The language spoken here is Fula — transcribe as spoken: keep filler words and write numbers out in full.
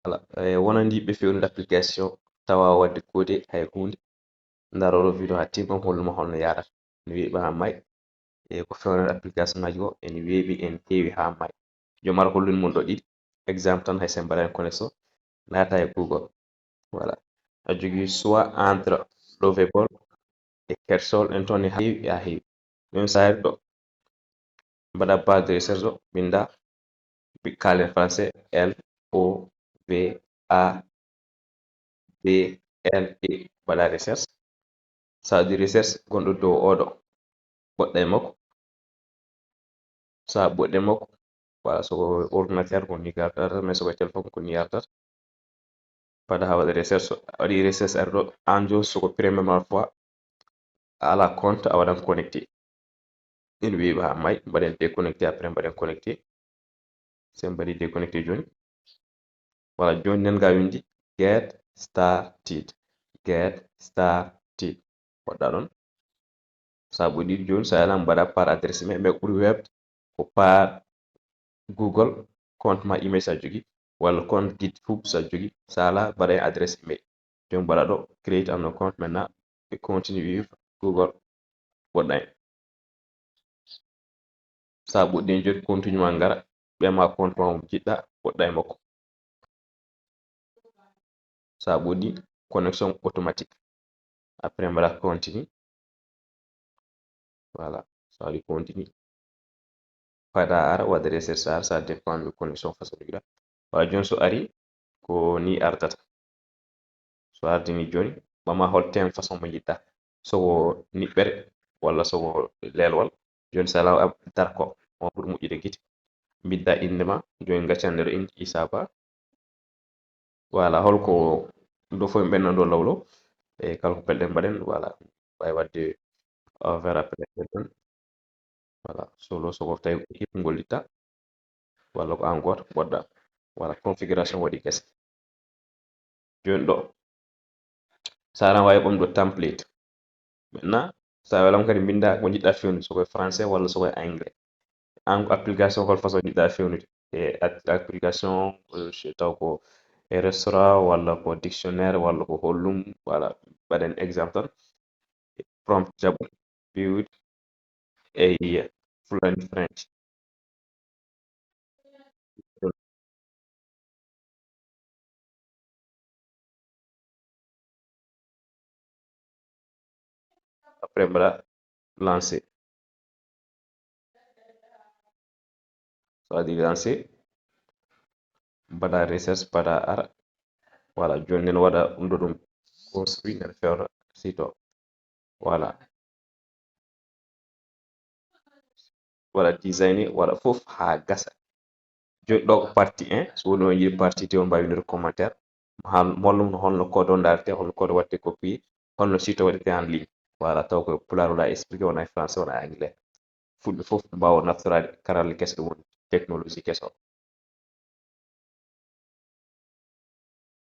Voilà, e wonande yimɓe fewnude application tawa waɗde codé hay huunde. Ndaro ɗo video haa timma, mi holluma holno yaarata. Ene weeɓi haa maayi. E ko fewnata application ngaji ko ene weeɓi, ene heewi haa maayi. Joom ara holluni mon ɗo ɗiɗi. Exemple tan, hay sen mbaɗani connexion, naata e Google. Voilà. A jogii choix entre Lovable e Kersol, en toon e heewi, a heewi. Ɗum saayir ɗo. Mbaɗa barre de recherche ɗo, binda, bi-, kaalen français, L O V A B L E, mbaɗa recherche. So a waɗi recherche gonɗo dow oɗo, ɓoɗɗa e makko. So a ɓoɗɗi e makko, voilà, so ko ordinateur ko ni gartata, mais so ko téléphone ko ni artata. Mbaɗa haa waɗa recherche, a waɗi recherche ar ɗo, aan jooni so ko première fois, a alaa compte, a waɗan connecté. Ene weeɓi haa maayi, mbaɗen déconnecté, après mbaɗen connecté. So en mbaɗi déconnecté jooni. Voilà, jooni nen ga winndi get started. Get started. Ɓoɗɗa ɗon. So a ɓoɗɗi jooni, so a yalan mbaɗa par adresse email, mais ko ɓuri weeɓde ko par Google, compte ma email so a jogii, walla compte GitHub so a jogii. So a alaa, mbaɗa e adresse email. Jooni mbaɗa ɗo, create an compte, maintenant ɓe continue with Google, ɓoɗɗa en. So a ɓoɗɗi en jooni, continue ma ngara, ɓe ma compte ma mo njiɗɗa, ɓoɗɗa e makko. So a ɓoɗɗi, connexion automatique. Après mbaɗa continue. Voilà, so a waɗi continue. Fada ara, waɗa recherche ara, ça dépend de connexion façon njogiɗa. Wala jooni so ari, ko ni artata. So ardini jooni, ɓama hol thème façon mo njiɗɗa. So ko niɓɓere, walla so ko leelwal. Jooni so alaa darko, mo ɓuri moƴƴude gite. Mbinda innde ma, jooni gaccanɗe ɗo innde Issa Ba. Voilà, holko ɗo fof en ɓenna ɗo lawlo. E kala ko pelɗen mbaɗen, voilà. Wawi waɗde, euh, vers après pelɗen. Voilà, solo so ko tawi ko équipe ngollitta, walla ko an gooto ɓoɗɗa. Voilà, configuration waɗi gese. Jooni ɗo, so aran wawi ɓamɗo template. Maintenant, so a welam kadi mbinda ko njiɗɗa fewnude, so koye français walla so koye anglais. An ko application hol façon njiɗɗa fewnude? E at-, application, euh, je taw ko e restaurant walla ko dictionnaire walla ko hollum, voilà, mbaɗen exemple tan. Prompt jaɓo, build a fluent French. Après, mbaɗa lancer. So a waɗi lancer, mbaɗa recherche, mbaɗa ara. Voilà, jooni nen waɗa ɗum ɗo ɗum construit, nen fewta site o. Voilà. Waɗa designé, waɗa fof haa gasa. Jooni ɗo ko partie un, so woni on yiɗi partie deux, on mbawi windude commentaire. Mo hal-, mo hollum no holno code o ndaarte, holno code waɗte copier, holno site o waɗete en ligne. Voilà, taw ko pulaar wona expliqué, wona e français, wona e anglais. Fulɓe fof mbawa naftoraade karalla keso ɗum woni technologie keso.